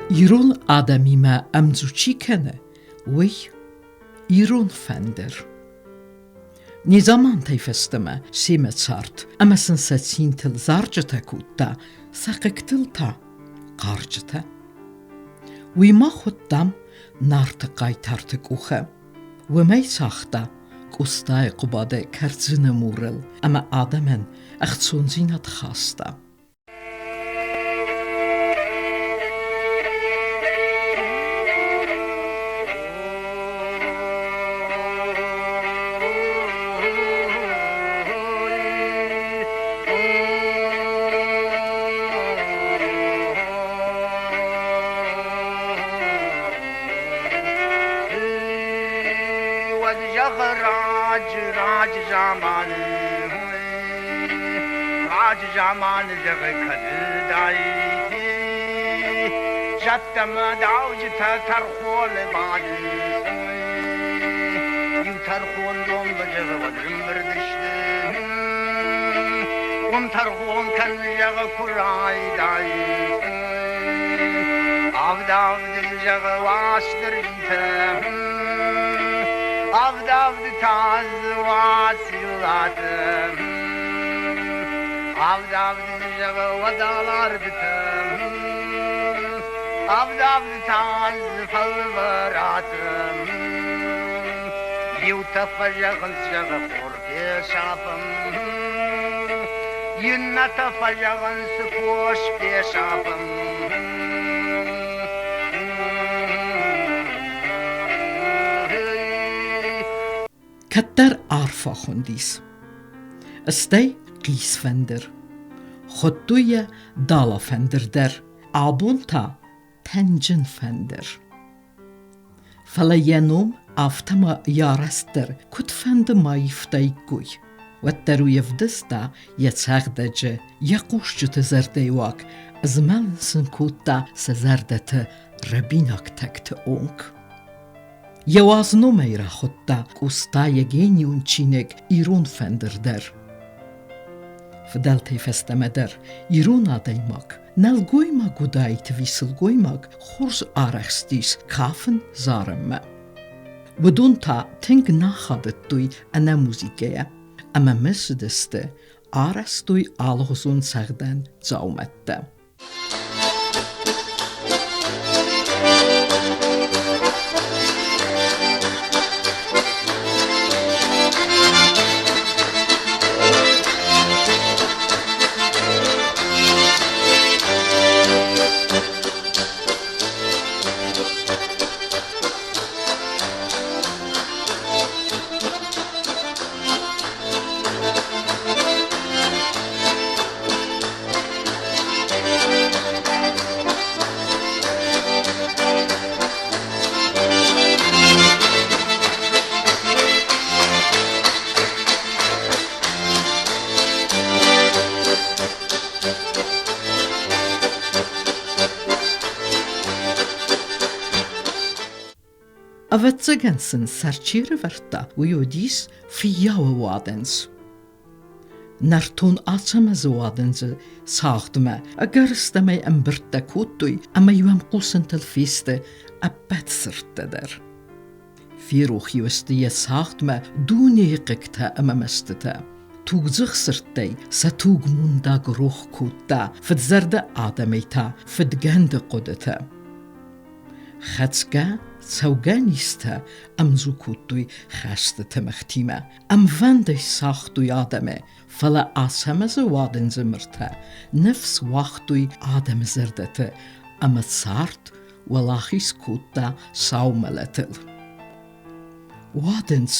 Ирон адӕмимӕ ӕмдзу чи кӕны, уый ирон фӕндыр. Незамантӕй фӕстӕмӕ семӕ цард ӕмӕ сын сӕ цинтыл зарджытӕ кодта, сӕ хъыгтыл та хъарджытӕ. Уый ма хуыдтам Нарты хъайтарты къухы. Уымӕй цагъта Къостайы Хъуыбады кӕрдзыны мурыл ӕмӕ адӕмӕн ӕхцондзинад хаста. Раджы заманы Раджы заманы зӕгъы кӕдыдайти Зӕдтӕ мӕ дауджытӕ тӕрхоны бадынц. Иу тӕрхондон зӕгъы уӕд ӕмбырд сты. Уым тӕрхон кӕны зӕгъы куы райдайынц. Авд-авды зӕгъы Уастырджитӕ. Авд-авды та дзы Уациллатӕ. Авд-авды зӕгъы уӕд Алардытӕ. Авд-авды та дзы Фӕлвӕратӕ. Иутӕ фӕзӕгъынц, зӕгъы, хор фесафӕм. Иннӕтӕ фӕзӕгъынц, фос фесафӕм. Кӕддӕр арфӕ хуындис. Стӕй хъисфӕндыр. Хуыдтой йӕ далафӕндыр дӕр, абон та тӕнджын фӕндыр. Фӕлӕ йӕ ном афтӕ ма йӕ арӕзт дӕр куыдфӕнды ма ивтаиккой, уӕддӕр уый ӕвдыста йӕ цӕгъдӕджы, йӕ хъусджыты зӕрдӕйыуаг, змӕлын сын кодта сӕ зӕрдӕты рӕбинаг тӕгты онг. Йӕ уаз номӕй рахуыдта Къоста йӕ генион чиныг «Ирон фӕндыр» дӕр. Фыдӕлтӕй фӕстӕмӕ дӕр ирон адӕймаг, нӕлгоймаг уыдаид ӕви сылгоймаг, хорз арӕхстис кафын, зарынмӕ. Уыдон та тынг нӕ ахадыдтой ӕнӕ музыкӕйӕ ӕмӕ мысыдысты, арӕзтой алыгъуызон цӕгъдӕн дзаумӕттӕ. Ӕвӕццӕгӕн сын сӕр чи рывӕрдта, уый уыдис фыййауы уадындз. Нӕртон Ацӕмӕзы уадындзы цагъдмӕ ӕгӕрыстӕмӕй ӕмбырдтӕ кодтой ӕмӕ-иу ӕм хъусынтыл фесты ӕппӕт сырдтӕ дӕр. Ферох-иу сты йӕ цагъдмӕ дунейы хъыгтӕ ӕмӕ мӕстытӕ. Тугдзых сырдтӕй сӕ тугмондаг рох кодта, фыдзӕрдӕ адӕмӕй та фыдгӕнды хъуыдытӕ. Хӕцгӕ цӕугӕ низтӕ ӕмдзу кодтой хӕсты тымыгътимӕ, ӕмвӕндӕй цагътой адӕмы, фӕлӕ Ацӕмӕзы уадындзы мыртӕ ныфс уагътой адӕмы зӕрдӕты ӕмӕ цард уӕлахиз кодта сау мӕлӕтыл. Уадындз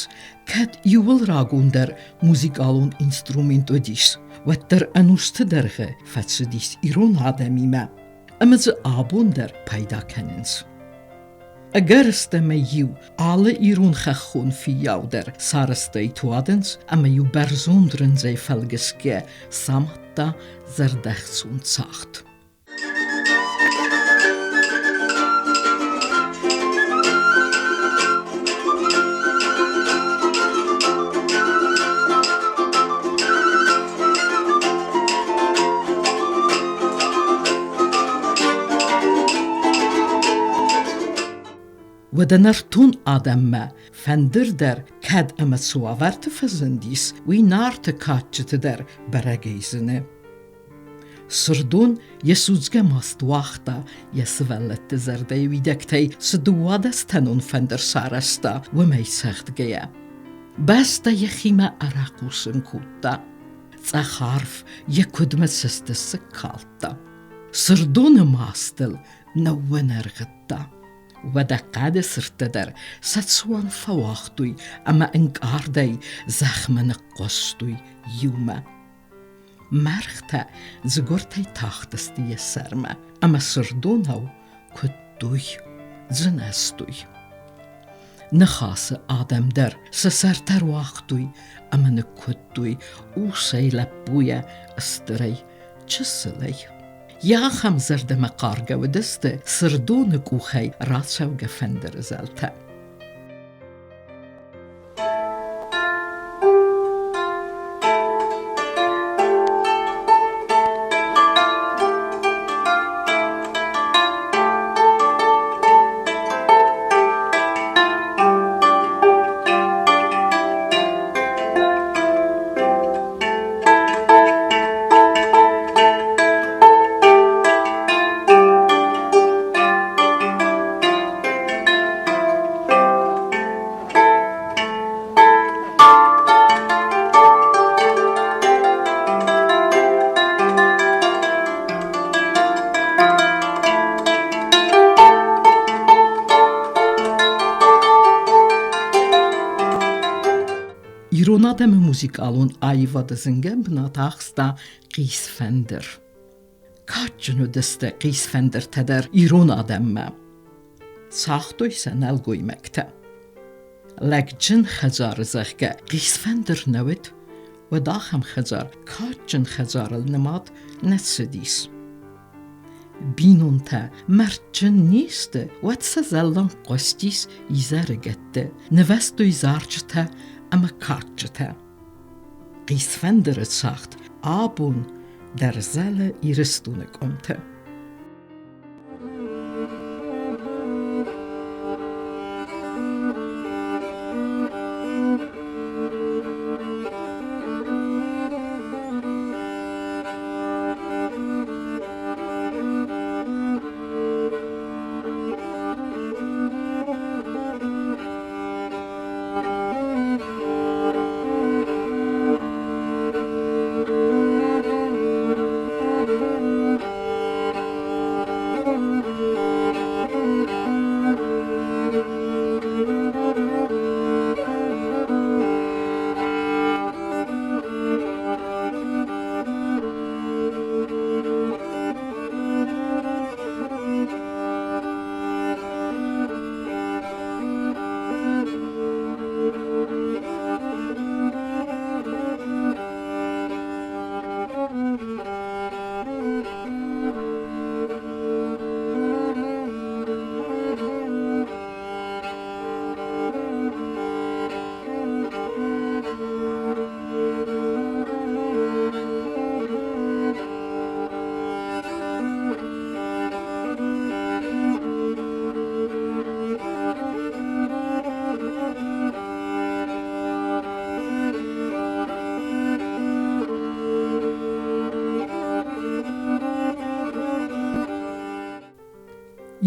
кӕд иууыл рагондӕр музыкалон инструмент уыдис, уӕддӕр ӕнусты дӕргъы фӕцыдис ирон адӕмимӕ ӕмӕ дзы абон дӕр пайда кӕнынц. Ӕгӕрыстӕмӕй-иу алы ирон хӕххон фыййау дӕр сарӕзтӕй туадындз ӕмӕ-иу бӕрзонд рындзӕй фӕлгӕсгӕ самадта зӕрдӕхцон цагъд. Уӕдӕ нӕртон адӕммӕ фӕндыр дӕр кӕд ӕмӕ цы уавӕрты фӕзындис, уый Нарты кадджыты дӕр бӕрӕгӕй зыны. Сырдон йӕ судзгӕ маст уагъта, йӕ сывӕллӕтты зӕрдӕйы уидӕгтӕй цы дыууадӕстӕнон фӕндыр сарӕзта, уымӕй цӕгъдгӕйӕ. Бӕстӕ йӕхимӕ ӕрӕхъусын кодта. Цъӕх арв йӕ куыдмӕ цӕстысыг калдта. Сырдоны мастыл нӕууӕнӕргъыдта. Уӕдӕ хъӕды сырдтӕ дӕр сӕ цуан фӕуагътой ӕмӕ ӕнкъардӕй зӕхмӕ ныхъхъуыстой иумӕ. Мӕргътӕ дзыгуыртӕй тахтысты йӕ сӕрмӕ ӕмӕ сырдонау куыдтой, дзынӕзтой. Ныхасы адӕм дӕр сӕ сӕртӕ руагътой ӕмӕ ныккуыдтой усӕй лӕппуйӕ стырӕй, чысылӕй. Йӕ ахӕм зӕрдӕмӕхъаргӕ уыдысты Сырдоны къухӕй рацӕугӕ фӕндыры зӕлтӕ. Ирон адӕмы музыкалон аивады зынгӕ бынат ахста хъисфӕндыр. Кадджын уыдысты хъисфӕндыртӕ дӕр ирон адӕммӕ. Цагътой сӕ нӕлгоймӕгтӕ. Лӕгджын хӕдзары, зӕгъгӕ, хъисфӕндыр нӕ уыд, уӕд ахӕм хӕдзар кадджын хӕдзарыл нымад нӕ цыдис. Бинонтӕ мӕрдджын не сты, уӕд сӕ зӕлланг хъуыстис изӕрыгӕтты, нывӕзтой зарджытӕ ӕмӕ кадджытӕ. Хъисфӕндыры цагъд абон дӕр зӕлы Ирыстоны къуымты.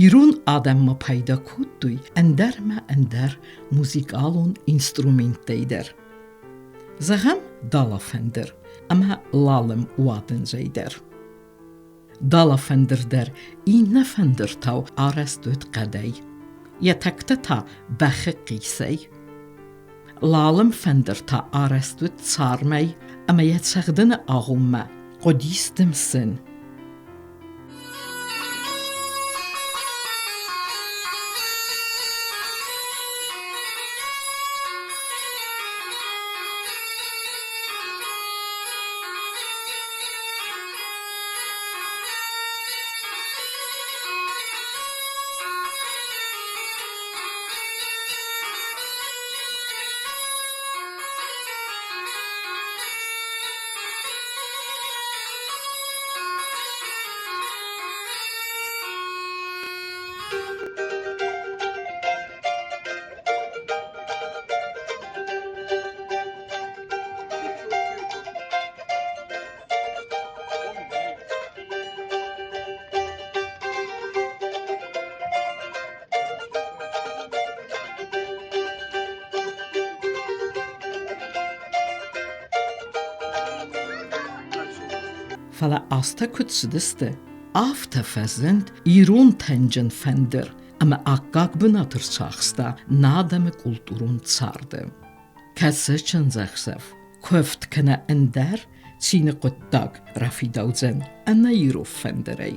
Ирон адӕммӕ пайда кодтой ӕндӕр ӕмӕ ӕндӕр музыкалон инструменттӕй дӕр. Зӕгъӕм, далафӕндыр ӕмӕ лалым уадындзӕй дӕр. Далафӕндыр дӕр иннӕ фӕндыртау арӕзт уыд хъӕдӕй, йӕ тӕгтӕ та бӕхы хъисӕй. Лалым фӕндыр та арӕзт уыд цармӕй ӕмӕ йӕ цӕгъдыны агъоммӕ хъуыдис дымсын. Фӕлӕ азтӕ куыд цыдысты, афтӕ фӕзынд ирон тӕнджын фӕндыр ӕмӕ аккаг бынат ӕрцахста нӕ адӕмы культурон царды. Кӕцы чындзӕхсӕв, куывд кӕнӕ ӕндӕр цины хъуыддаг рафидаудзӕн ӕнӕ ирон фӕндырӕй.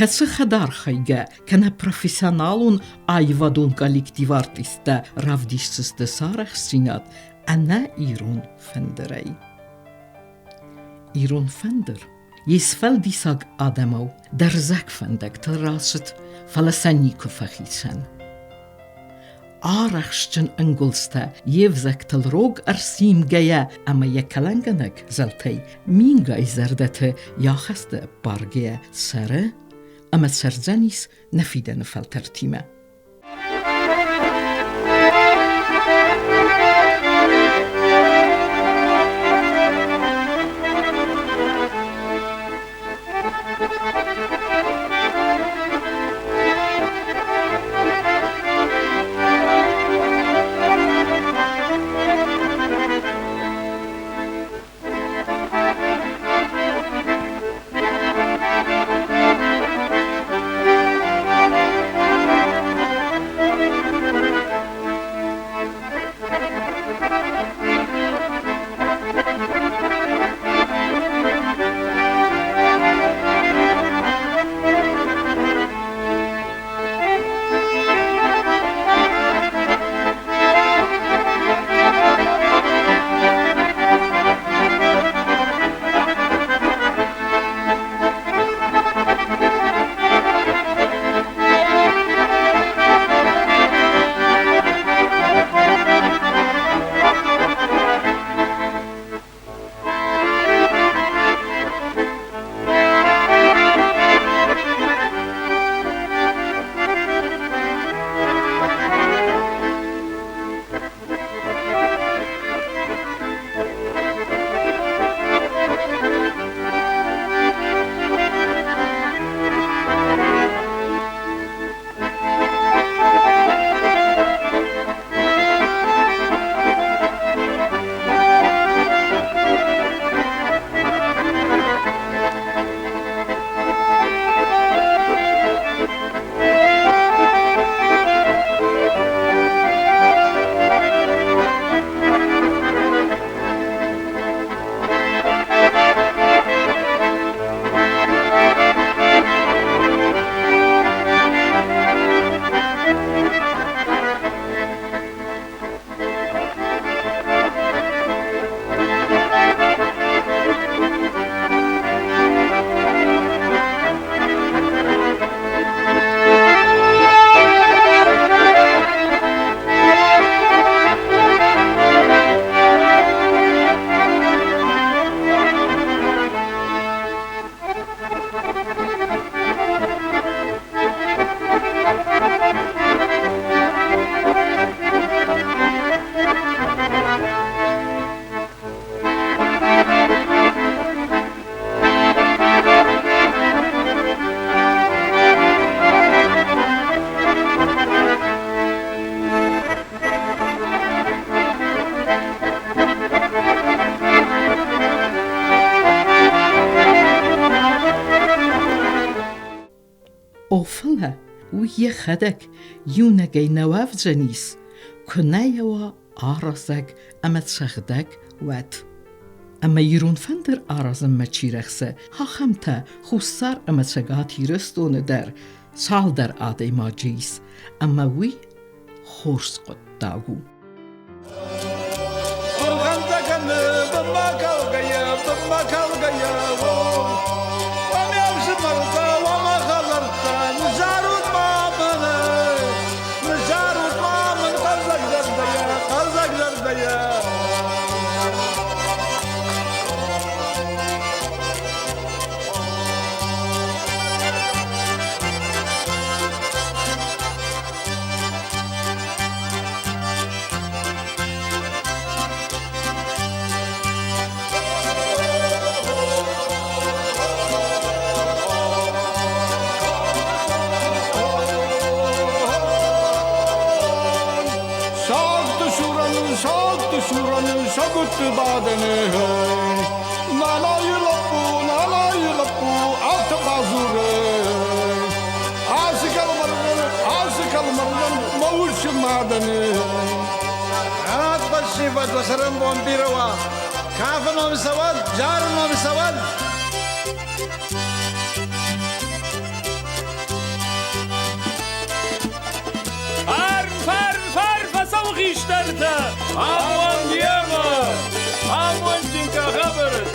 Кӕцы хӕдархайгӕ кӕнӕ профессионалон аивадон коллектив артисттӕ равдисдзысты сӕ арӕхстдзинад ӕнӕ ирон фӕндырӕй. Ирон фӕндыр йе сфӕлдисӕг адӕмау дӕрзӕг фӕндӕгтыл рацыд, фӕлӕ сӕ никуы фӕхицӕн. Арӕхстджын ӕнгуылдзтӕ йе взӕгтыл рог ӕрсимгӕйӕ ӕмӕ йӕ кӕлӕнгӕнӕг зӕлтӕй мингай зӕрдӕты йӕ ахӕсты ӕппаргӕйӕ цӕры ӕмӕ цӕрдзӕнис нӕ фидӕны фӕлтӕртимӕ. О, фӕлӕ уый йӕхӕдӕг иунӕгӕй нӕ уӕвдзӕнис, куы нӕ йӕ уа аразӕг ӕмӕ цӕгъдӕг, уӕд. Ӕмӕ ирон фӕндыр аразынмӕ чи рӕхсы, ахӕмтӕ Хуссар ӕмӕ Цӕгат Ирыстоны дӕр цалдӕр адӕймаджы ис, ӕмӕ уый хорз хъуыддаг у. Пырхӕнтӕ кӕны бынмӕ калгӕйӕ, бынмӕ калгӕйӕ, о. Уӕ ме фсымӕртӕ, уӕ мӕ хӕлӕрттӕ, ныззарут ма мӕнӕ, ныззарут ма мын хъӕлдзӕг зӕрдӕйӕ, хъӕлдзӕг зӕрдӕйӕ. Сагты сураны, сагты сураны, сӕгуытты бадӕны. Нанайы лӕппу, нанайы лӕппу, афтӕ бадзуры. Ацы кӕлмӕрзӕн, ацы кӕлмӕрзӕн мӕ усы мадӕн. Фӕсивӕд уӕ цӕрӕнбон бирӕ уа! Кафын уӕм цӕуӕд, зарын уӕм цӕуӕд! Фарн, фарн, фарн, фӕцӕуы хистӕртӕ! Амонд йемӕ! Амондджын кӕхӕбырыт!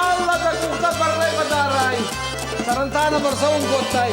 Алла дӕ къухтӕ бӕрнӕй фӕдарай, цӕрӕнтӕ нӕм ӕрцӕуын кодтай.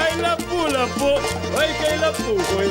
Ай, лапу, лапу, ой, кай лапу, ой.